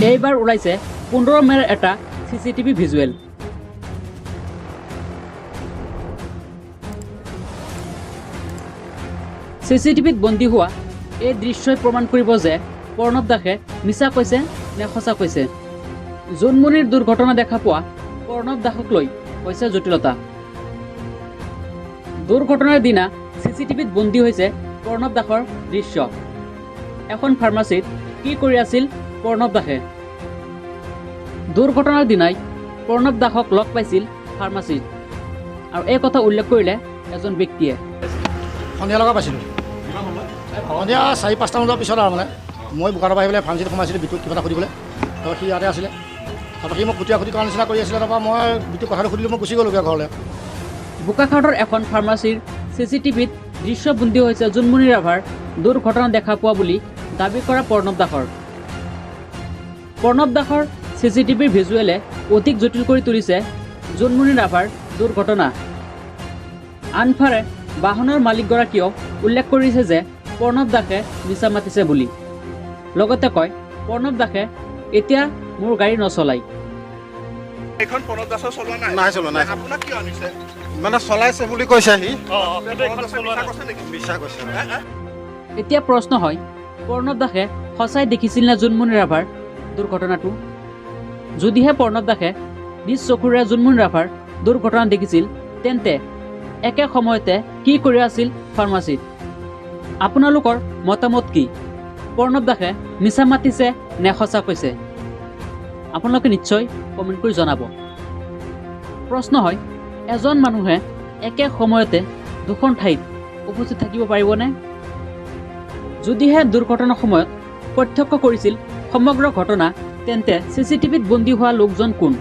এইবাৰ ওলাইছে 15 মে'ৰ এটা চিচিটিভি ভিজুৱেল। চিচিটিভিত বন্দী হোৱা এই দৃশ্যই প্ৰমাণ কৰিব যে প্ৰণৱ দাসে মিছা কৈছে নে সঁচা কৈছে। জোনমণিৰ দুৰ্ঘটনা দেখা পোৱা প্ৰণৱ দাসক লৈ হৈছে জটিলতা। দুৰ্ঘটনাৰ দিনা চিচিটিভিত বন্দী হৈছে প্ৰণৱ দাসৰ দৃশ্য। এখন ফাৰ্মাচীত কি কৰি আছিল প্ৰণৱ দাসে? দুৰ্ঘটনাৰ দিনাই প্ৰণৱ দাসক লগ পাইছিল ফাৰ্মাচীত আৰু এই কথা উল্লেখ কৰিলে এজন ব্যক্তিয়ে। সন্ধিয়া লগা পাইছিলোঁ, সন্ধিয়া 4-5টামান বজাৰ পিছত আৰু মানে মই বোকাৰৰ পৰা আহি পেলাই ফাৰ্মাচীত সোমাইছিলোঁ বিটুক কিবা এটা সুধিবলৈ। তাৰপৰা সি ইয়াতে আছিলে, তাৰপৰা সি মোক খুটিয়া খুটি কৰাৰ নিচিনা কৰি আছিলে। তাৰপৰা মই বিটুক কথাটো সুধিলোঁ, মই গুচি গ'লোগৈ ঘৰলৈ। বোকাখাটৰ এখন ফাৰ্মাচীৰ চিচিটিভিত দৃশ্যবন্দী হৈছে জোনমণি ৰাভাৰ দুৰ্ঘটনা দেখা পোৱা বুলি দাবী কৰা প্ৰণৱ দাসৰ। প্ৰণৱ দাসৰ চিচিটিভিৰ ভিজুৱেলে অধিক জটিল কৰি তুলিছে জোনমণি ৰাভাৰ দুৰ্ঘটনা। আনফালে বাহনৰ মালিকগৰাকীয়েও উল্লেখ কৰিছে যে প্ৰণৱ দাসে মিছা মাতিছে বুলি। লগতে কয়, প্ৰণৱ দাসে এতিয়া মোৰ গাড়ী নচলায়। এইখন প্ৰণৱ দাসৰ চলোৱা নাই? নাই চলোৱা, নাই। আপোনাক কিয় আনিছে? মানে চলাইছে বুলি কৈছে সি। মিছা কৈছে? এতিয়া প্ৰশ্ন হয়, প্ৰণৱ দাসে সঁচাই দেখিছিল নে জোনমণি ৰাভাৰ দুৰ্ঘটনাটো? যদিহে প্ৰণৱ দাসে নিজ চকুৰে জোনমণি ৰাভাৰ দুৰ্ঘটনা দেখিছিল, তেন্তে একে সময়তে কি কৰি আছিল ফাৰ্মাচীত? আপোনালোকৰ মতামত কি? প্ৰণৱ দাসে মিছা মাতিছে নে সঁচা কৈছে? আপোনালোকে নিশ্চয় কমেণ্ট কৰি জনাব। প্ৰশ্ন হয়, এজন মানুহে একে সময়তে দুখন ঠাইত উপস্থিত থাকিব পাৰিবনে? যদিহে দুৰ্ঘটনাৰ সময়ত প্ৰত্যক্ষ কৰিছিল সমগ্ৰ ঘটনা, তেন্তে চিচিটিভিত বন্দী হোৱা লোকজন কোন?